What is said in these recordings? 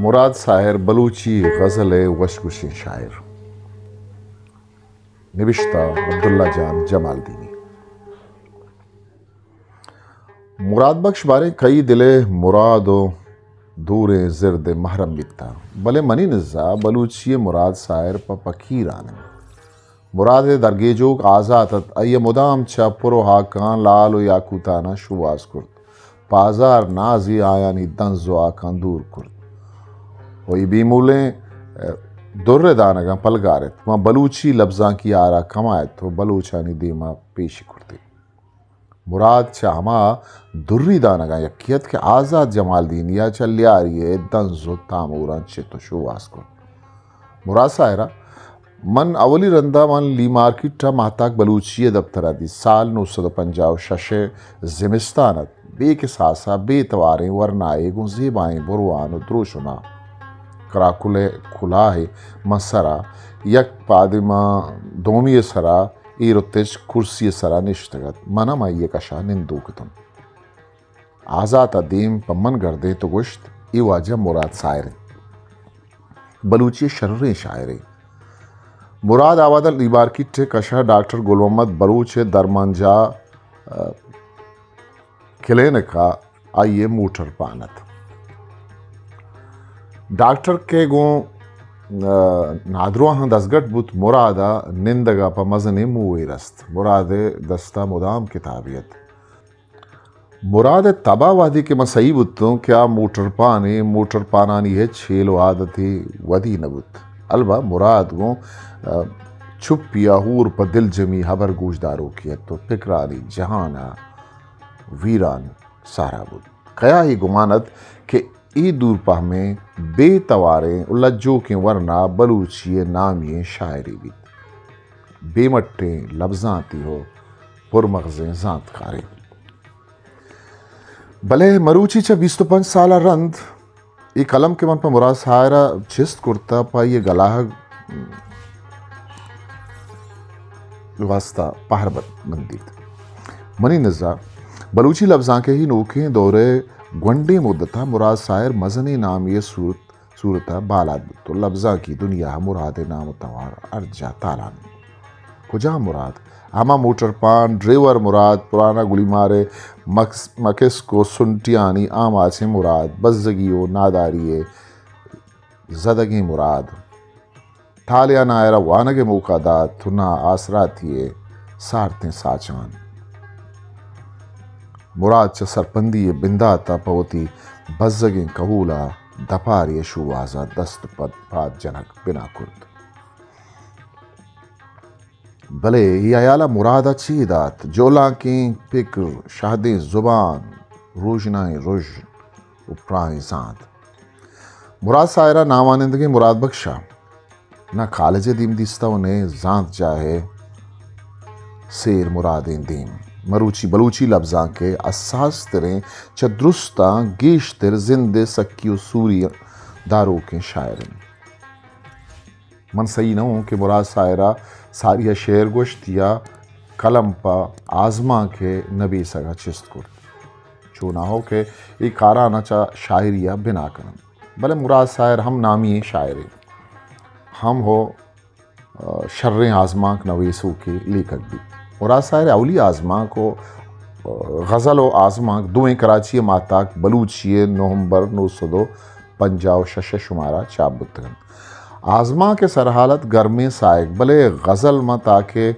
مراد ساحر بلوچی غزل ءِ وشگوشیں شاعر۔ نبشتہ عبداللہ جان جمالدینی۔ مراد بخش باریں کئی دل ءِ مراد ءُ دوریں زرد ءِ محرم بیتہ، بلے منی نزا بلوچی ءِ مراد ساحر پہ پکیران انت۔ مراد ءِ درگیجوک آزات ات، آئی ءَ مدام چہ پر ءُ ہاکاں لال ءُ یاکوتاناں شوہاز کرت۔ پہ ہزار نازے آیانی دنز ءُ ہاکاں دور کرت ءُ اے بے مولیں، ءَ، در ءِ دانگاں پلگارت، ماں بلوچی لبزانکی آرا کمایت ءُ بلوچانی دیما پیش کرت۔ مراد چہ ہما دری دانگاں یکے ات کہ آزات جمالدینی ءَ چہ لیاری ءِ دنز ءُ تاموراں چت ءُ شوہاز کرت۔ مراد ساحر ءَ من اولی رندا من لی مارکیٹ ءَ ماہتاک بلوچی ءِ دپتر ءَ دیست۔ سال نو سد ءُ پنجاہ ءُ شش ءِ زمستان ات۔ بے کساس ءَ بے تواریں ورنایے گوں زیبائیں بروان ءُ دروشم ءَ کراکل ءِ کلاہے ماں سر ءَ یک پادے ماں دومی ءِ سر ءَ ایر ءُ تچک کرسی ءِ سر ءَ نشتگ ات۔ من ہم آئی ءِ کش ءَ نندوک اتوں۔ آزات ءَ دیم پہ من گردینت ءُ گوشت، اے واجہ مراد ساحر انت۔ بلوچی ءِ شریں شاعرے۔ مراد آباد ءَ لی مارکیٹ ءِ کش ءَ ڈاکٹر گل محمد بلوچ ءِ درمانجاہ، ءَ، کلینک ءَ آئی ءِ موٹر پان ات۔ ڈاکٹر کہ گوں، ءَ، نادراہاں دزگٹ بوت، مراد ءَ نندگ ءَ پہ مزنیں موہے رست۔ مراد ءِ دست ءَ مدام کتابے ات۔ مراد ءِ تب ءَ وہدے کہ من سہی بوتوں کہ آ موٹر پانے، موٹر پانانی ہچ ہیل ءُ عادتے ودی نہ بوت۔ البت مراد گوں، ءَ، چپی ءَ ہور پہ دلجمی ہبر گوشداروکے ات ءُ پکرانی جہان ءَ ویران سہرا بوت۔ کیا اے گمان ات کہ اے دور پہمیں، بے تواریں ءُ لجوکیں ورنا بلوچی ءِ نامی ئیں شاعرے بیت۔ بے مٹیں لبزانتی ءُ پرمغزیں زانتکارے۔ بلے مروچی چہ بیست ءُ پنچ سال ءَ رند اے قلم کہ من پہ مراد ساحر ءَ چست کرتہ، پہ آئی ءِ گلاہگ واستا پہر بندیت۔ منی نزا بلوچی لبزانک ءِ نوکیں دور ءِ گونڈیں مدت ءَ مراد ساحر مزنیں نامے ءِ صورت صورت ءَ بالاد بوت ءُ لبزانکی دنیا ءَ مراد ءِ نام ءُ توار ہر جاہ تالان بوت۔ کجام مراد؟ ہما موٹر پان، ڈریور مراد، پرانا گلیمار ءِ مکس-، مکسک ءُ سنٹیانی آماچیں مراد، بزگی ءُ ناداری ءِ زدگیں مراد۔ ٹالے ءَ ناں آئرا وانگ ءِ موقع دات ءُ ناں آسراتی ءِ سارتیں ساچان۔ مراد چہ سرپندی ءِ بندات ءَ پہ وتی بزگیں کہول ءَ دپارے ءِ شوہاز ءَ دست ءُ پد پاد جنگ بنا کرت۔ بلے اے ہیال ءَ مراد ءَ چے دات؟ جولانکیں پکر، شہدیں زبان، روژنائیں رژن ءُ پراہیں زانت۔ مراد ساحر ءَ ناوانندگیں مراد بخش ءَ نہ کالج ءِ دیم دیستہ ءُ نئے زانت جاہ ءِ سیر مرادیں دیم۔ مروچی بلوچی لبزانک ءِ حساس تریں، چہ درستاں گیشتر زند ءِ سکی ءُ سوری داروکیں شاعر انت۔ من سہی نہ اوں کہ مراد ساحر ءَ ساری ءَ شعر گوشت یا قلم پہ آزمانک ءِ نبیسگ ءَ چست کرت۔ چوناہا کہ اے کاران ءَ چہ شاعری ءَ بنا کناں۔ بلے مراد ساحر ہم نامی ئیں شاعرے، ہم ہو، آ، شریں آزمانک نویسوکے لیکگ بیت۔ مراد ساحر ءِ اولی آزمانک ءُ، آ، غزل ءُ آزمانک دوئیں کراچی ءِ ماہتاک بلوچی ءِ نومبر نو سد ءُ پنجاہ ءُ شش ءِ شمارا چاپ بوتگ انت۔ آزمانک ءِ سرحال ات گرمیں ساہگ، بلے غزل ماں تاکہ،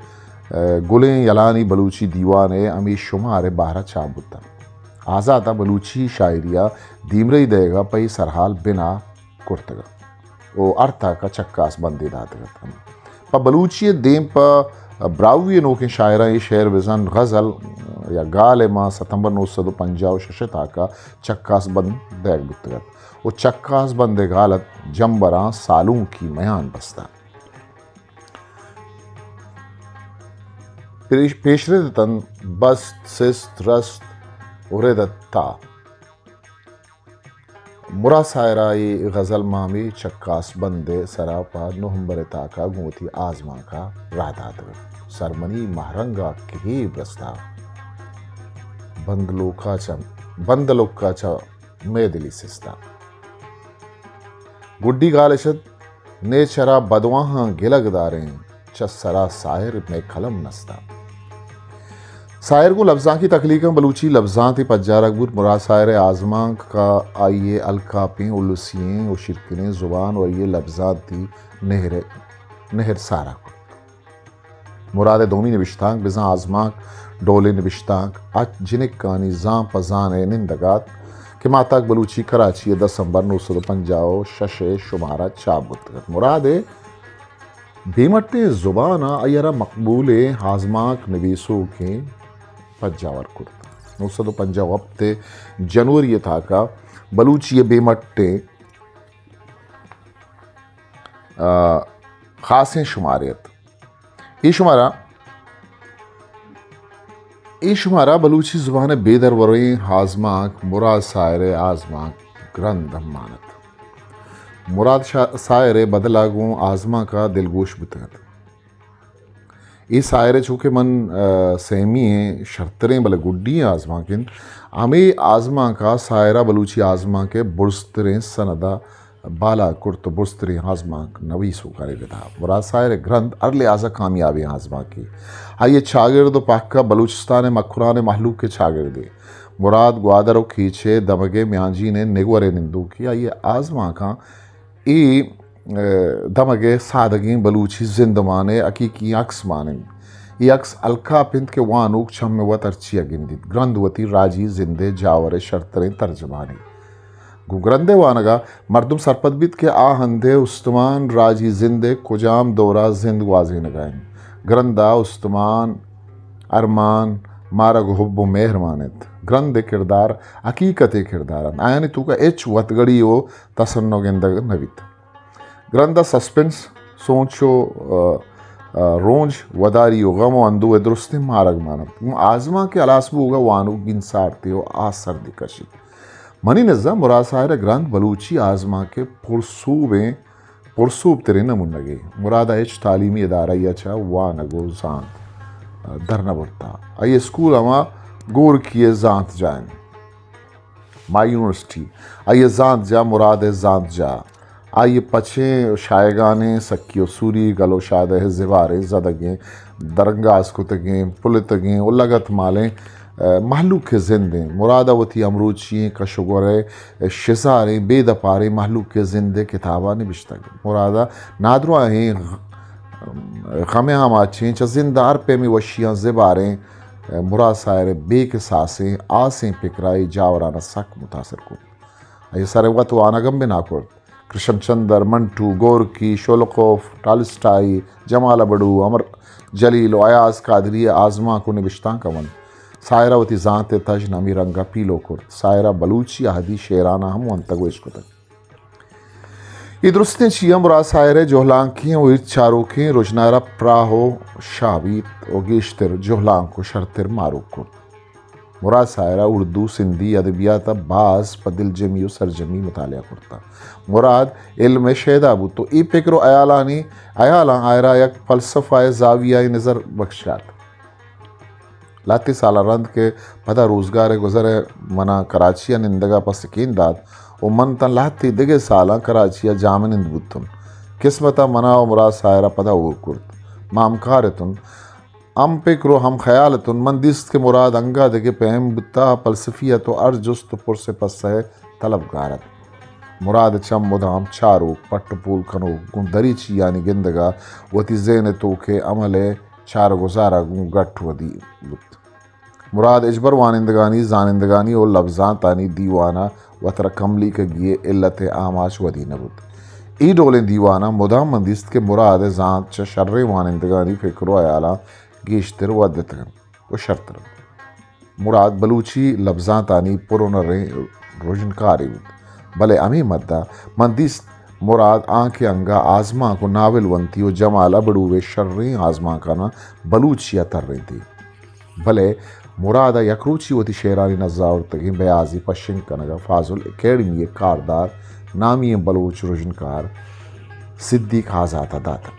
آ، گلیں یلانی بلوچی دیوان ءِ ہمے شمار ءِ بہر ءَ چاپ بوتگ۔ آزات ءَ بلوچی شاعری ءَ دیمرئی دئیگ ءَ پہ اے سرحال بنا کرتگ ءُ ہر تاک ءَ چکاس بندے داتگ ات۔ پہ بلوچی ءِ دیم پہ براہوئی ءِ نوکیں شاعراں اے شعر بزاں غزل یا گال ءِ ماں ستمبر نو سد ءُ پنجاہ ءُ شش ءِ تاک ءَ چکاس بند دئیگ بوتگ ات ءُ چکاس بند ءِ گال ات جمبراں سالونکی میان بستہ۔ پیش-، پیشرد اتنت بست، سست، رست ءُ رد ات تا۔ مراد ساحر ءَ اے غزل ماں ہمے چکاس بند ءِ سرا پہ نومبر ءِ تاک ءَ گوں وتی آزمانک ءَ راہ داتگ ات۔ سر منی مہرنگ ءَ کہیب رستہ، بند لوک ءَ چہ، بند لک ءَ چہ مئے دلی سستہ۔ گڈی گال اش ات، نیچرا بدواہاں گلگ داریں، چہ سرا ساحر مئے قلم نستا۔ ساحر گوں لبزانکی تخلیقاں بلوچی لبزانتے پجارگ بوت۔ مراد ساحر ءِ آزمانک ءَ آئی ءِ الکاپیں، السی ئیں و شیرکنیں زبان و آئی ءِ لبزانتی نہر، نہر سارا کت۔ مراد ءِ دومی نبشتانک بزاں آزمانک ڈولیں نبشتانک اچ جنکانی زان پہ زان ءِ نندگ ات کہ ماہتاک بلوچی، کراچی ءَ دسمبر نو سد و پنجاہ و شش ءِ شمارا چاپ بوتگ ات۔ مراد ءِ بے مٹیں زبان ءَ آئی ءَ را مقبولیں آزمانک نبیسوکیں پجاور کرت۔ نو سد و پنجاہ و ہپت ءِ جنوری ءِ تاکا بلوچی ءِ بے مٹیں، آ، خاصیں شمارے ات۔ اے شمارا، اے شمارا بلوچی زبان ءِ بے دروریں آزمانک مراد ساحر ءِ آزمانک گرند ہم مان ات۔ مراد شا-، ساحر ءِ بدل ءَ گوں آزمانک ءَ دلگوش بوتگ ات۔ اے ساحر ءِ چو کہ من، آ، سیمی ئیں شرتریں بلے گڈی ئیں آزمانک انت، ہمے آزمانک ءَ ساحر ءَ بلوچی آزمانک ءِ برزتریں سند ءَ بالا کرت و برزتریں آزمانک نویسوکانی ردا۔ مراد ساحر ءِ گرند ہر لحاظ ءَ کامیابیں آزمانکے۔ آئی ءِ چاگرد و پہک ءَ بلوچستان ءِ مکران ءِ مہلوک ءِ چاگردے۔ مراد گوادر و کیچ ءِ دمگ ءِ میانجین ءِ نگور ءِ نندوکے۔ آئی ءِ آزمانکاں اے، ءَ، دمگ ءِ سادگیں بلوچی زندمان ءِ حقیقی عکس مان انت۔ اے عکس الکاپ انت کہ وانوک چم ءِ وت ہرچی ءَ گندیت، گرند وتی راجی زند ءِ جاور ءِ شرتریں ترجمانے۔ گوں گرند ءِ وانگ ءَ مردم سرپد بیت کہ آ ہند ءِ استمان راجی زند ءِ کجام دور ءَ زند گوازینگ ءَ انت۔ گرند ءَ استمان، ارمان، مارگ و حب و مہر مان انت۔ گرند ءِ کردار حقیقت ءِ کردار انت۔ آیانی توک ءَ ہچ وتگڑی و تصنع گندگ نہ بیت۔ گرند ءَ سسپنس، سوچ و، آ، آ، رونج، وداری و غم و اندوہ ءِ درستیں مارگ مان انت۔ گوں آزمانک ءِ ہلاس بوگ ءَ وانوک گینسارتے و آسردی کشیت۔ منی نزا مراد ساحر ءِ گرند بلوچی آزمانک ءِ پرسوبیں، پرسوب تریں نمونگے۔ مراد ءَ ہچ تعلیمی ادارہ ءَ چہ وانگ و زانت، آ، در نہ برتا۔ آئی اسکول ہما گورکی ءِ زانت جاہ انت۔ مائی یونیورسٹی، آئی ءِ زانت جاہ مراد ءِ زانت جاہ، آئی ءِ پچیں شایگانیں سکی و سوری، گل و شادہ ءِ زباریں زدگیں، درنگاز کتگیں، پلتگیں و لگت مالیں، آ، مہلوک ءِ زندیں۔ مراد ءَ وتی ہمروچی ئیں کش و گور ءِ شزاریں بے دپاریں مہلوک ءِ زند ءِ کتاباں نبشتگ۔ مراد ءَ نادراہیں غ-، غم ءِ آماچیں، چہ زند ءِ ہر پیمیں وشیاں زباریں، مراد ساحر ءِ بے کساسیں آسیں پکر ءَ اے جاوراں سک متاثر کت۔ آئی ءَ سر ءِ وت وانگ ہم بنا کرت۔ کرشن چندر، منٹو، گورکی، شولوکوف، ٹالسٹائی، جمال ءِ بڑو، امر جلیل و ایاز قادری ءِ آزمانک و نبشتانک ءَ ونت۔ ساحر ءَ وتی زانت ءِ تژن ہمے رنگ ءَ پیلو کرت۔ ساحر ءَ بلوچی اہدی شعراناں ہم ونتگ و اشکتگ۔ اے درستیں چیاں مراد ساحر ءِ جہلانکیں و ہیت چاروکیں رژنا ءَ را پراہ و شاہ بیت و گیشتر جہلانک و شرتر ماروک کرت۔ مراد ساحر ءَ اردو سندھی ادبیات ءَ باز پہ دلجمی و سرجمی مطالعہ کرتہ۔ مراد علم ءِ شیدا بوت و اے پکر و ہیالانی، ہیالاں آئرا یک فلسفہ ءِ زاویہ ءِ نظر بخشات۔ لہتے سالاں رند کہ پدا روزگار ءِ گزر ءَ منا کراچی ءَ نندگ ءَ پہ سکین دات و من تاں لہتے دگہ سالاں کراچی ءَ جاہمنند بوتن۔ قسمت ءَ منا و مراد ساحر ءَ پدا ہور کرت۔ ما ہمکار اتن، ہم پکر و ہم خیال اتن۔ من دیست کہ مراد انگا دگہ پیم بوتہ، فلسفی ات و ہر جست و پرس ءِ پسہ ءِ طلبگار ات۔ مراد ءِ چم مدام چاروک، پٹ و پول کنوک، گوں دریچیانی گندگ ءَ وتی ذہن ءِ توک ءِ عمل ءِ چار گزار ءَ گوں گٹ ودی بوت۔ مراد ہچبر وانندگانی، زانندگانی و لبزانتانی دیوان ءَ وترا کملیکگی ءِ علت ءِ آماچ ودی نہ بوت۔ اے ڈولیں دیواناں مدام من دیست کہ مراد ءِ زانت چہ شریں وانندگانی فکر و ہیالاں گیشتر ودتگ انت و شرتر انت۔ مراد بلوچی لبزانتانی پر ہنریں رژنکارے بوت، بلے ہمے مد ءَ من دیست مراد آنکہ انگا آزمانک و ناول ونتی و جمال ابڑو ءِ شریں آزمانکاناں بلوچی ءَ ترینتی۔ بلے مراد ءَ یک روچی وتی شعرانی نزاورتگیں بیازی پشنگ کنگ ءَ فاضل اکیڈمی ءِ کاردار نامی ئیں بلوچ رژنکار صدیق آزات ءَ داتگ۔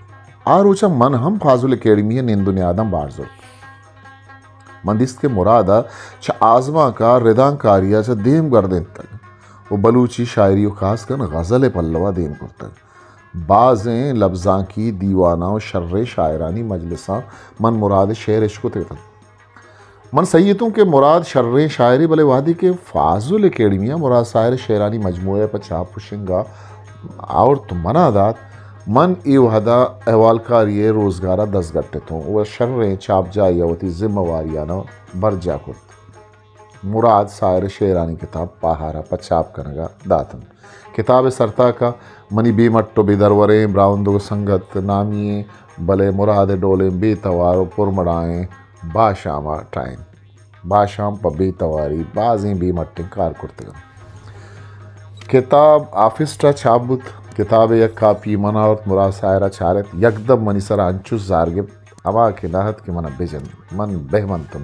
آ روچ ءَ من ہم فاضل اکیڈمی ءِ نند و نیاداں بہر زرت۔ من دیست کہ مراد ءَ چہ آزمانک ءَ ردانکاری ءَ چہ دیم گردینتگ۔ و بلوچی شاعری و خاص کن غزل ء پلوا دیم کرتگ۔ بازیں لبزانکی دیواناں و شریں شاعرانی مجلساں من مراد ء شعر اشکتگ اتنت۔ من سہی اتوں کہ مراد شریں شاعرے، بلے وہدے کہ فاضل اکیڈمی ء مراد ساحر ء شعرانی مجموعہ ء پہ چاپ و شنگ ء آورت و منا دات، من اے وہد ء احوالکاری ء روزگار ء دزگٹ اتوں و شریں چاپ جاہے ء وتی ذمہ واریاناں برجاہ کرت۔ مراد ساحر ء شعرانی کتاب پاہار ء پہ چاپ کنگ ء دات انت۔ کتاب ء سرتاک ء منی بے مٹ و بے دروریں براہندگ و سنگت نامی ایں، بلے مراد ء ڈولیں بے توار و پرمڑائیں باشام ء ٹاہینت۔ باشام پہ بے تواری بازیں بے مٹیں کار کرتگ انت۔ کتاب آفسٹ ء چاپ بوت۔ کتاب ء یک کاپی من آورت، مراد ساحر ء چارت، یکدم منی سرا انچو زار گپت، ہما کہ نہ ات کہ من ء بجنت۔ من بہ منتم۔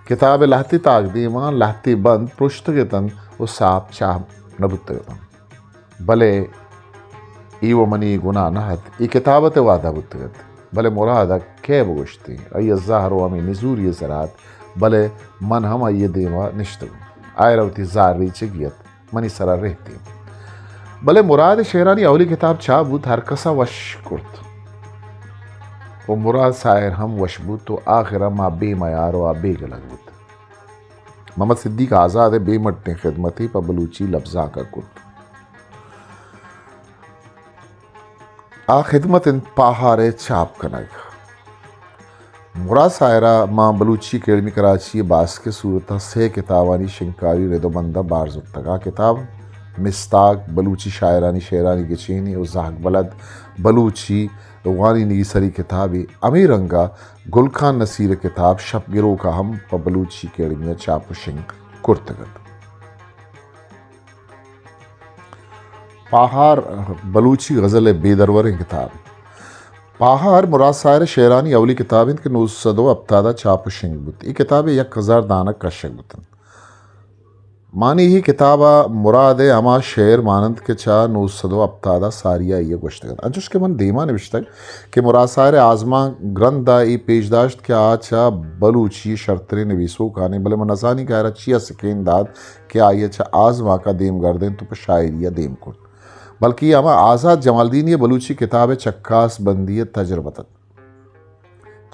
کتاب ء لہتے تاک دیما، لہتے بند پرشتگ اتنت و ساپ چاپ نہ بوتگ اتنت۔ بلے اے و منی گناہ نہ ات، اے کتاب ء تہ وہدا بوتگ ات۔ بلے مراد ء کئے بگوشتی؟ آئی ء زہر و ہمے نزوری ء سرا ات، بلے من ہم آئی ء دیما نشتگوں۔ آئرا وتی زار ریچگی ات، منی سرا رہتی۔ بلے مراد ء شعرانی اولی کتاب چاپ بوت، ہر کسا وش کرت و مراد ساحر ہم وش بوت و آخرا ما بے میار و آ بے گلگ بوت۔ محمد صدیق آزاد ء بے مٹیں خدمتے پہ بلوچی لبزانک ء کت۔ آ خدمت انت پاہار ء چاپ کنگ۔ مراد ساحر ء ماں بلوچی اکیڈمی کراچی ء باسک ء صورت ء سے کتابانی شنگکاری رد و بند ء بار زرتگ۔ آ کتاب مستاگ، بلوچی شاعرانی شعرانی گچینی و زہگ بلد بلوچی وانی نگیسری کتابے۔ ہمے رنگ ء گل خان نصیر ء کتاب شپ گروک ء ہم پہ بلوچی اکیڈمی ء چاپ و شنگ کرتگ ات۔ پاہار بلوچی غزل ء بے دروریں کتاب۔ پاہار مراد ساحر ء شعرانی اولی کتاب انت کہ نو سد و ہپتاد ء چاپ و شنگ بوت۔ اے کتاب ء یک ہزار دانگ کشگ بوت انت۔ مانی اے کتاب ء مراد ء ہما شعر مان انت کہ چہ نو سد و ہپتاد ء ساری ء آئی ء گوشتگ انت۔ انچوش کہ من دیما نبشتگ کہ مراد ساحر ء آزمانک گرند ء اے پیش داشت کہ آ چہ بلوچی شرتریں نبیسوکانے، بلے من نزانی کہ آئرا چیا سکین دات کہ آئی ء چہ آزمانک ء دیم گردینت و پہ شاعری ء دیم کرت، بلکہ اے ہما آزات جمالدینی ء بلوچی کتاب ء چکاس بندی ء تجربت ات۔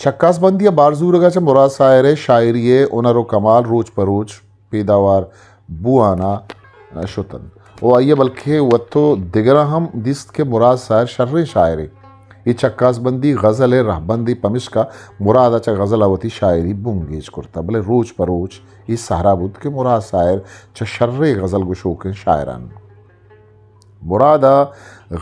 چکاس بندی ء بار زورگ ء چہ مراد ساحر ء شاعری ء ہنر و کمال روچ پہ روچ پیداوار بوان ء شت انت و آئی ء بلکیں وت و دگراں ہم دیست کہ مراد ساحر شریں شاعرے۔ اے چکاس بندی غزل ء رہبندے، پمشکا مراد ء چہ غزل ء وتی شاعری بنگیج کرتہ، بلے روچ پہ روچ اے سہرا بوت کہ مراد ساحر چہ شریں غزل گشوکیں شاعراں۔ مراد ء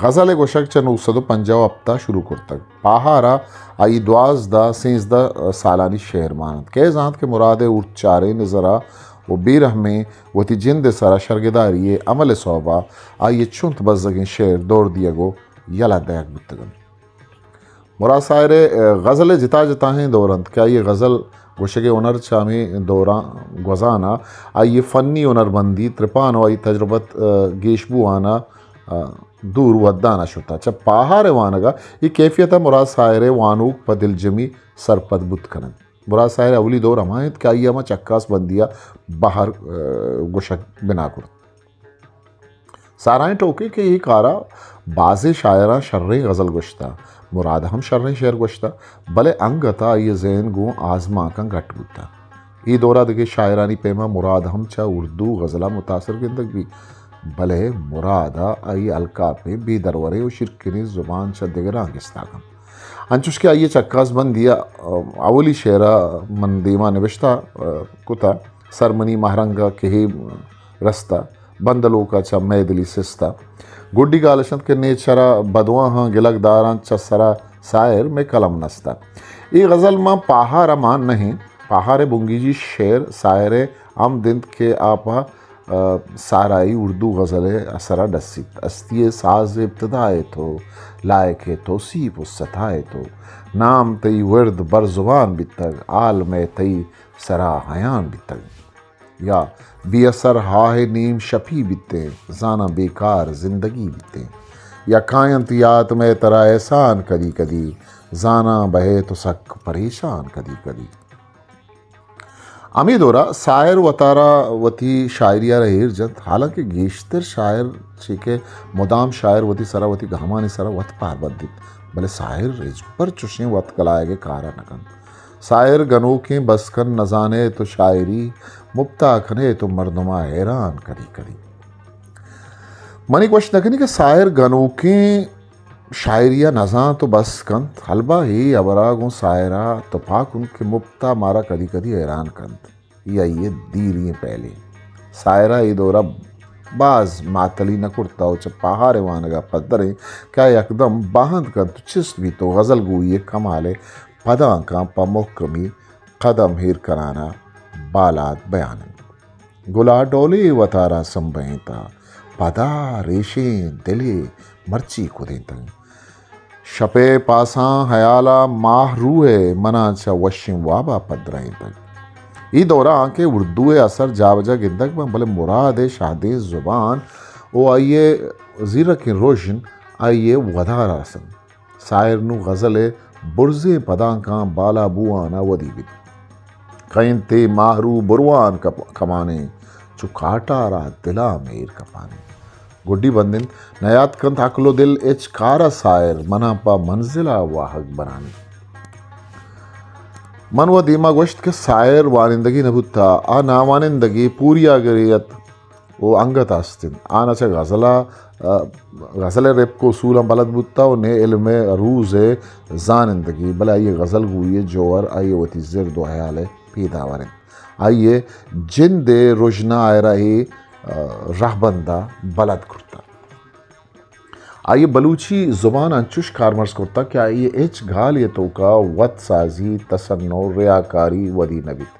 غزل ء گوشگ چہ نو سد و پنجاہ و ہپت ء شروع کرتگ۔ پاہار ء آئی دوازدہ سیزدہ سالانی شعر مان انت۔ کئے زانت کہ مراد ء اورت چاریں نظر ء و بے رحمیں وتی جند ء سرا شرگداری ء عمل ء سوب ء آئی ء چنت بزگیں شعر دور دیگ و یلہ دئیگ بوتگ انت۔ مراد ساحر ء غزل ء جتا جتاہیں دور انت کہ آئی ء غزل گوشگ ء ہنر چہ ہمے دوراں گوزان ء آئی ء فنی ہنرمندی ترپان و آئی تجربت، ء، گیش بوان ء، ء، دور ودان ء شتہ۔ چہ پاہار ء وانگ ء اے کیفیت ء مراد ساحر ء وانوک پہ دلجمی سرپد بوت کن انت۔ مراد ساحر ء اولی دور ہما انت کہ آئی ء ہما چکاس بندی ء بہر، ء، گوشگ بنا کرت۔ سارائیں ٹوکے کہ اے کارا بازیں شاعراں شریں غزل گوشتہ، مراد ہم شریں شعر گوشتہ، بلے انگت ء آئی ء ذہن گوں آزمانکاں گٹ بوتہ۔ اے دورا دگہ شاعرانی پیما مراد ہم چہ اردو غزلا متاثر گندگ بیت، بلے مراد ء آئی الکاپیں بے دروریں و شیرکنیں زبان چہ دگراں گستا کنت۔ انچوش کہ آئی ء چکاس بندی ء اولی شعرا من دیما نبشتہ کتہ، سر منی مہرنگ ء کہے رستہ۔ بندلوک ء چہ مئے دلی سستہ۔ گڈی گالش انت کہ نیچر ء بدواہاں گلگ داران چہ سرا ساحر مئے قلم نستہ۔ اے غزل ماں پاہار ء مان نہ انت۔ پاہار ء بنگیجی شعر ساحر ء ہمد انت کہ آ پہ، ء، سارائی اردو غزل ء سرا ڈسیت۔ ہستی ء ساز ابتدا ء تو، لائق ء توصیف و ستا ء تو۔ نام تئی ورد بر زبان بیتگ، حال مئے تئی سرا حیان بیتگ۔ یا بے اثر ہاہ نیم شپی بیتیں، زاناں بیکار زندگی بیتیں۔ یا کاینت یات مئے ترا احسان کدی کدی، زاناں بئے تو سک پریشان کدی کدی۔ ہمے دورا ساحر وتارا وتی شاعری ءَ را ایر جنت، حالانکہ گیشتر شاعر چی کہ مدام شاعر وتی سرا، وتی گامانی سرا وت پہر بندیت، بلے ساحر ہچبر چشیں وت گلائیگ ءِ کار ءَ نہ کنت۔ ساحر گنوکیں بس کن نزانے تو شاعری، مپتا کنے تو مردما حیران کدی کدی۔ منی گوشت نہ کنی کہ ساحر گنوکیں شاعری ءَ نزانت و بس کنت، البا اے ہبرا گوں ساحرا تپا کن کہ مپتا مارا کدی کدی حیران کنت۔ اے آئی ءِ دیریں پہلے۔ ساحرا اے دورا باز ماتلی نہ کرتا و چہ پہار ءِ وانگا پدریں کہ آ یکدم باہند کنت و چست بیت و غزل گوئی ءِ کمال ءِ پدانکاں پہ مہکمی قدم ایر کنانا بالاد بیان انت۔ گلا ڈولے وتارا سمبہینتا، پدا ریشیں دلے مرچی کدینتگ۔ شپے پاساں حیالا ماہ روئے، منا چہ وشیں وابا پدرائینتگ۔ اے دورا آنکہ اردو ءِ اثر جابجا گندگ بنت، بلے مراد ءِ شہدیں زبان و آئی ءِ زیرکیں رژن آئی ءِ ودارا رسنت۔ ساحر نوں غزل ءِ برزیں پدانکاں بالا بوان ءَ ودی بیت۔ کئے انت اے ماہرو بروان کپ-، کمانیں، چو کاٹارا دلا میر کپانیں۔ گڈی بند انت، نیاتک انت عقل و دل ہچ کار ءَ ساحر، منا پہ منزل ءَ واہگ برانیں۔ من و دیما گوشت کہ ساحر وانندگی نہ بوتا، آ ناوانندگی پوریاگری ات۔ و انگت است انت۔ آ نہ چہ غزل ءَ، آ، غزل ءِ رپک و اصولاں بلد بوتا و نے علم ءِ عروض ءِ زانندگی، بلے آئی ءِ غزل گوئی ءِ جوہر آئی ءِ وتی زرد و حیال ءِ پیداور انت۔ آئی ءِ جند ءِ رژنا آئرا اے، آ، رہبند ءَ بلد کرتا۔ آئی ءَ بلوچی زبان انچوش کارمرز کرتگ کہ آئی ءِ ہچ گالے ءِ توکا وت سازی، تصنع، ریاکاری ودی نہ بیت۔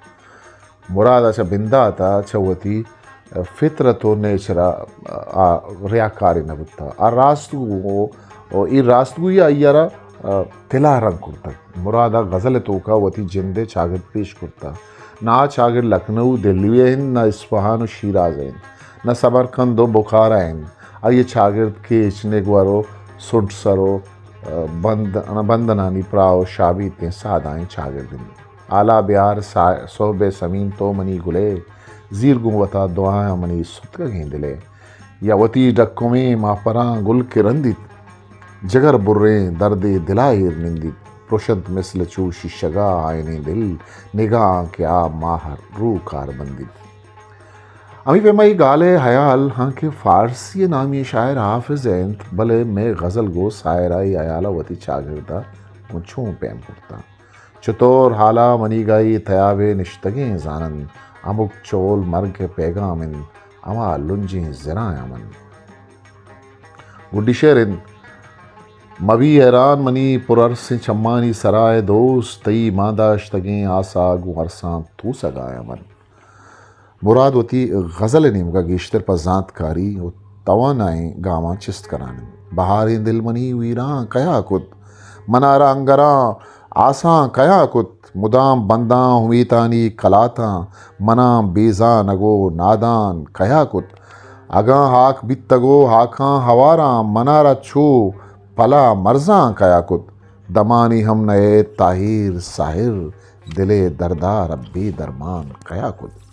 مراد ءَ چہ بندات ءَ چہ وتی فطرت و نیچر ءَ آ ریاکارے نہ بوتگ۔ آ راستگو و اے راستگوئی آئی ءَ را تلارنگ کرتگ۔ مراد ءَ غزل ءِ توکا وتی جند ءِ چاگرد پیش کرتگ۔ نہ آ چاگرد لکھنؤ و دہلی ءِ انت، نہ اصفہان و شیراز ءِ انت، نہ سمرقند و بخارا ءِ انت۔ آئی ءِ چاگرد کیچ، نگور و سنٹسر و، آ، بند-، بندنانی پراہ و شابیتیں سادائیں چاگرد انت۔ آلا بیار سا-، سہب ءِ سمین تو منی گلے، زیر گوں وتا دعایاں منی ستکگیں دلے۔ یا وتی ڈکمیں ماپراں گل کہ رندیت، جگر بریں دردے دلا ایر نندیت، پرشنت مثل چو شیشگا آئینیں دل، نگاہاں کہ آ ماہ رو کار بندیت۔ ہمے پیما اے گال ءِ حیال ہاں کہ فارسی ءِ نامی شاعر حافظ ءِ انت، بلے مئے غزل گو ساحر ءَ اے حیال ءَ وتی چاگرد ءَ گوں چون پیم کرتاں؟ چتور حالا منیگا اے تیاب ءِ نشتگیں زانن، ہمک چول مرگ ءِ پیغام انت، ہما لنجیں زرایاں من۔ گڈی شعر انت، مبی حیران منی پر ارسیں چمانی سرا ءِ دوست، تئی مان داشتگیں آسا گوں ارساں توسگایاں من۔ مراد وتی غزل ءِ نیمگا گیشتر پہ زانتکاری و توانائیں گاماں چست کنان انت۔ بہاریں دل منی ویران کیا کت؟ منارا انگراں آساں کیا کت؟ مدام بنداں امیتانی کلاتاں، مناں بیزانگ و نادان کیا کت؟ اگاں ہاک بیتگ و ہاکاں ہواراں، منارا چو پلا مرزاں کیا کت؟ دمانی ہم نئے تاہیر ساحر، دل ءِ دردا ربی درمان کیا کت؟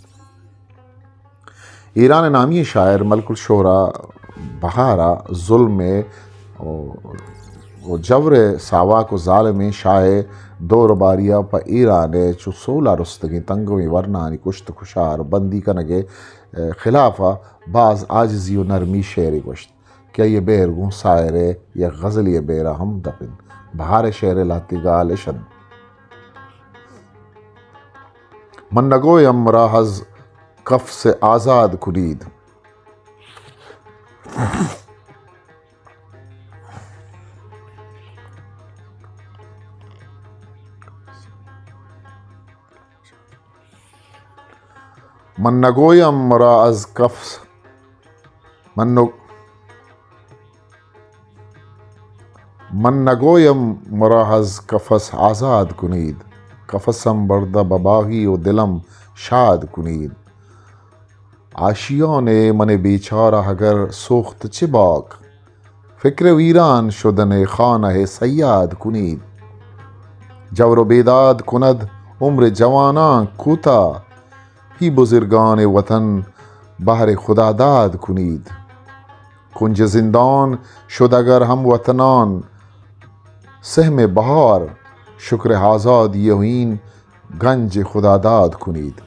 ایران ءِ نامی شاعر ملک الشعراء بہار ءَ ظلم ءِ و، و جور ءِ ساواک و ظالمیں شاہ ءِ دور و باری ءَ پہ ایران ءِ چو سولا رستگیں تنگویں ورنانی کشت و کشار و بندی کنگ ءِ خلاف ءَ باز عاجزی و نرمی شعرے گوشت کہ آئی ءِ بہر گوں ساحر ءِ یک غزلے ءِ بہر ءَ ہم دپ انت۔ بہار ءِ شعر ءِ لہتے گال اش انت۔ من نگویم مرا از قفس آزاد کنید۔ من نگویم مرا از قفس، من نگ-، من نگویم مرا از قفس آزاد کنید، قفسم برده به باغی و دلم شاد کنید۔ آشیان من بیچاره اگر سوخت چه باک، فکر ویران شدن خانه صیاد کنید۔ جور و بیداد کند عمر جوانان کوتاه، ای بزرگان وطن بہر خدا داد کنید۔ کنج زندان شد اگر ہم وطنان، سہم بہار شکر آزادی و این گنج خدا داد کنید۔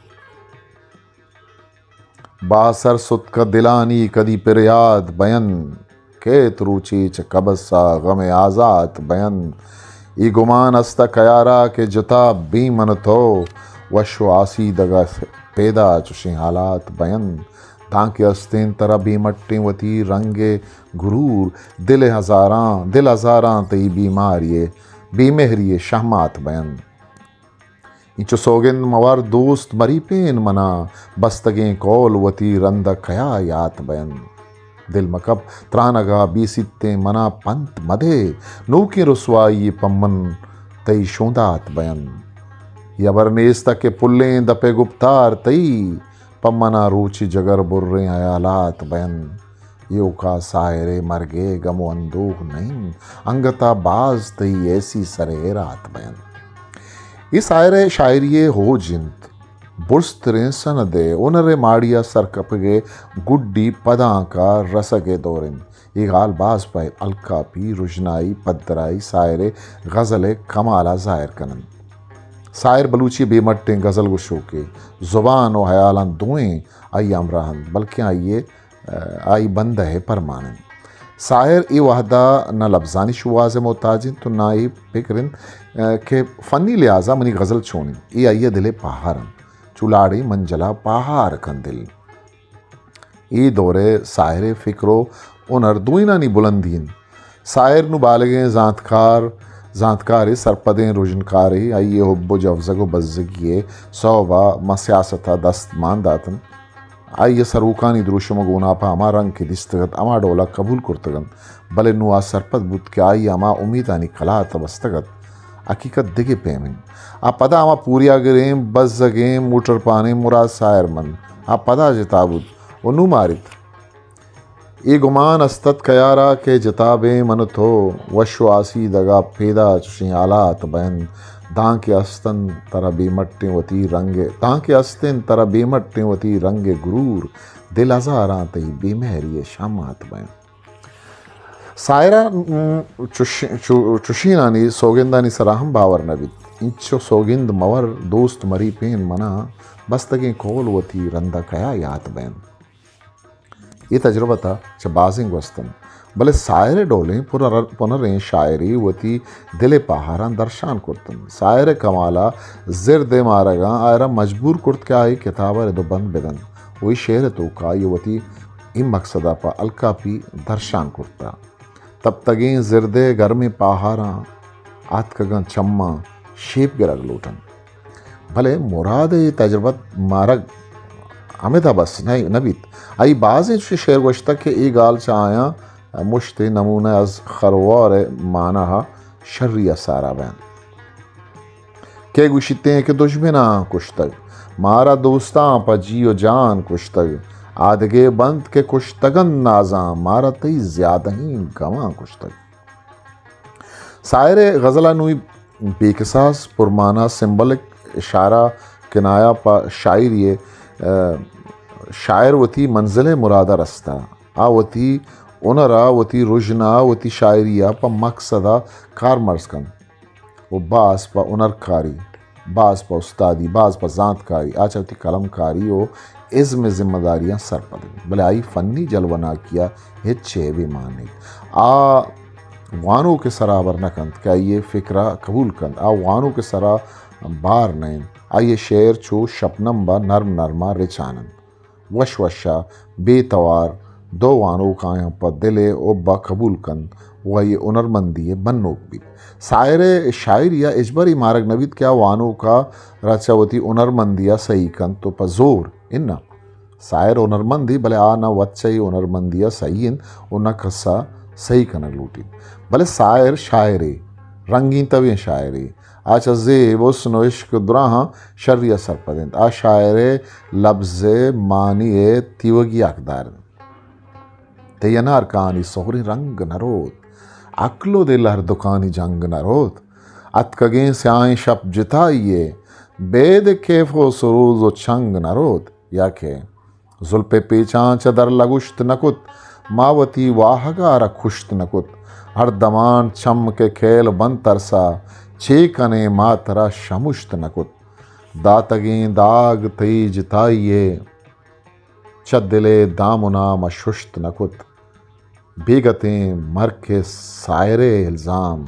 با سر ستکہ دلانی کدی پر یاد بینت، کیت روچے چہ قبس ءَ غم آزات بینت۔ اے گمان است کیارا کہ جتا بیں من تو، وش و آسیدگا پیدا چشیں حالات بینت۔ دانکہ استیں ترا بے مٹیں وتی رنگ گرور، دل ہزاراں، دل ہزاراں تئی بیماری، بے مہری شہمات بینت۔ اینچو سوگند مور دوست مریپین منا، بستگیں قول وتی رند کیا یات بینت۔ دل مکپ ترانگا بیسیتیں منا پنت مدے، نوکیں رسوائی پمن تئی شوندات بینت۔ یہ ہبر نیست کہ پلیں دپے گپتار تئی، پمنا روچی جگر بریں حیالات بینت۔ ایوکا ساحر ءِ مرگ ءِ گم و اندوہ نہ انت، انگتا باز تئی ایسی سر ءِ رات بینت۔ اے ساحر ءِ شاعری ءِ ہوج انت، برزتریں سند ءِ ہنر ءِ ماڑی ءَ سرکپگ ءِ گڈی پدانک ءَ رسگ ءِ دور انت۔ اے گال باز پہ الکاپی، رژنائی، پدرائی، ساحر ءِ غزل ءِ کمال ءَ ظاہر کن انت۔ ساحر بلوچی ءِ بے مٹیں غزل گوشوکے، زبان و حیالاں دوئیں آئی ءِ ہمراہ انت، بلکیں آئی ءِ آئی بندہ ءِ پرمان انت۔ ساحر اے وہد ءَ نہ لبزانی شوہاز ءِ محتاج انت و نہ اے پکر انت کہ فنی لحاظ ءَ منی غزل چون انت۔ اے آئی ءِ دل ءِ پاہار انت۔ چو لاڑیں منجل ءَ پاہار کن دل۔ اے دور ءِ ساحر ءِ فکر و ہنر دوئینانی بلندی انت۔ ساحر نوں بالغیں زانتکار، زانتکارے، سرپدیں رژنکارے، آئی ءِ حب و جوزگ و بزگی ءِ سوب ءَ ماں سیاست ءَ دست مان دات انت۔ آئی ءَ سروکانی دروشم ءُ گوناپ ءَ ہما رنگ کہ دیستگ ات، ہما ڈول ءَ قبول کرتگ انت، بلے نوں آ سرپد بوت کہ آئی ءَ ہما امیتانی کلات ءَ بستگ ات، حقیقت دگہ پیم انت۔ آ پدا ہما پوریاگریں، بزگیں، موٹر پانیں مراد ساحر مند، آ پدا جتا بوت ءُ نوں ماریت۔ اے گمان است ات کیارا کہ جتا بیں من ءُ تو، وش ءُ آسیدگ ءَ پیدا چشیں حالات بینت، دانکہ است انت ترا بے مٹیں وتی رنگ ءِ، دانکہ است انت ترا بے مٹیں وتی رنگ ءِ گرور، دل ہزاراں تئی بے مہری ءِ شامات بینت۔ ساحر ءَ، م، چش-، چو-، چشینانی سوگندانی سرا ہم باور نہ بیت۔ اینچو سوگند مور دوست مری پین منا، بستگیں قول وتی رندا کیا یات بینت۔ اے تجربت ءَ چہ بازیں گوست انت، بلے ساحر ءِ ڈولیں پنر-، پنریں شاعرے وتی دل ءِ پاہاراں درشان کرت انت۔ ساحر ءِ کمال ءَ زرد ءِ مارگاں آئرا مجبور کرت کہ آ اے کتاب ءَ رد ءُ بند بدنت ءُ اے شعر ءِ توکا آئی ءَ وتی اے مقصد ءَ پہ الکاپی درشان کرتہ۔ تپتگیں زرد ءِ گرمیں پاہاراں آتکگاں چماں شیپ گرگ لوٹنت۔ بلے مراد ءِ اے تجربت مارگ ہمدا بس نہ، نہ بیت۔ آئی بازیں چوشیں شعر گوشتگ کہ اے گال چہ آیاں مشتے نمونہ از خروار ءِ مانا شری ءَ سارا بینت۔ کئے گوشیتیں کہ دژمناں کشتگ، مارا دوستاں پہ جی ءُ جان کشتگ، آدگے بنت کہ کشتگ انت نازاں، مارا تئی زیادہیں گواں کشتگ۔ ساحر ءِ غزل ءَ نوں بے کساس، پرمانا، سمبلک، اشارہ، کنایہ پہ شاعری ءَ، آ، شاعر وتی منزل ءِ مراد ءَ رستہ۔ آ وتی ہنر ءَ، وتی رژن ءَ، وتی شاعری ءَ پہ مقصد ءَ کارمرز کنت ءُ باز پہ ہنرکاری، باز پہ استادی، باز پہ زانتکاری، آ چہ وتی قلمکاری ءُ ازم ءِ ذمہ داریاں سرپد انت، بلے آئی فنی جلوہ ناکی ءَ ہچ عیبے مان نیت۔ آ وانوک ءِ سرا ہبر نہ کنت کہ آئی ءِ فکر ءَ قبول کنت، آ وانوک ءِ سرا بار نہ انت۔ آئی ءِ شعر چو شبنم ءَ نرم نرم ءَ رچان انت۔ وش وش ءَ بے توار دو وانوک آیاں پہ دل ءِ حب ءَ قبول کنت ءُ آئی ءِ ہنرمندی ءِ بنوک بیت۔ ساحر ءِ شاعری ءَ ہچبر اے مارگ نہ بیت کہ آ وانوک ءَ را چہ وتی ہنرمندی ءَ سہی کنت ءُ پہ زور، اناں۔ ساحر ہنرمندے، بلے آ نہ وت چہ اے ہنرمندی ءَ سہی انت ءُ نہ کس ءَ سہی کنگ لوٹیت۔ بلے ساحر شاعرے، رنگیں تبیں شاعرے۔ آ چہ زیب، حسن ءُ عشق دراہاں شری ءَ سرپد انت۔ آ شاعر ءِ لبز ءِ معنی ءِ تیوگی ءِ حقدار انت۔ تئی انار کہانی سہریں رنگ نہ روت، عقل ءُ دل ہر دکانی جنگ نہ روت۔ اتکگیں سیاہیں شپ جتائی ءِ، بید کیف و سروز و چنگ نروت، یا کہ زلپ پیچاں چہ در لگوشت نکت، ما وتی واہگا را کشت نکت۔ ہر دمان چم کہ کیل بنت ترسا، چے کنیں ما ترا شمشت نکت۔ داتگیں داگ تئی جتائی ء، چہ دل ء دامنا ما ششت نکت۔ بیگتیں مرک ء ساحر ء الزام،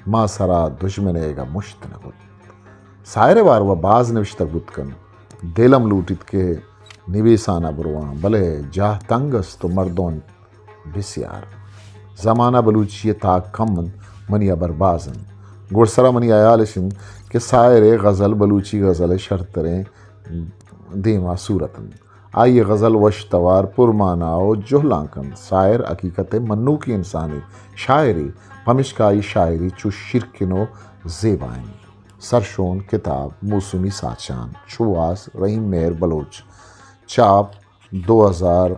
ما سرا دژمن ء گا مشت نکت۔ ساحر ء باروا باز نوشتگ بوت کنت۔ دل ہم لوٹیت کہ نبیسانا برواں، بلے جاہ تنگ است و مردم بسیار۔ زمانہ بلوچی ء تاک کم انت، منی ہبر باز انت۔ گڈسرا منی ہیال اش انت کہ ساحر ء غزل بلوچی غزل ء شرتریں دیما صورت انت۔ آئی ء غزل وش توار، پرمانا و جہلانک انت۔ ساحر حقیقت ء منوکی انسانے، شاعرے، پمشکا آئی شاعری چو شیرکن و زیبا انت۔ سرشون کتاب موسمی ساچان، شوہاز رحیم مہر بلوچ، چاپ دو ہزار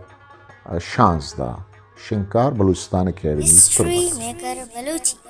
شانزدہ، شنگکار بلوچستان اکیڈمی ہسٹری تربت۔ میکر بلوچی۔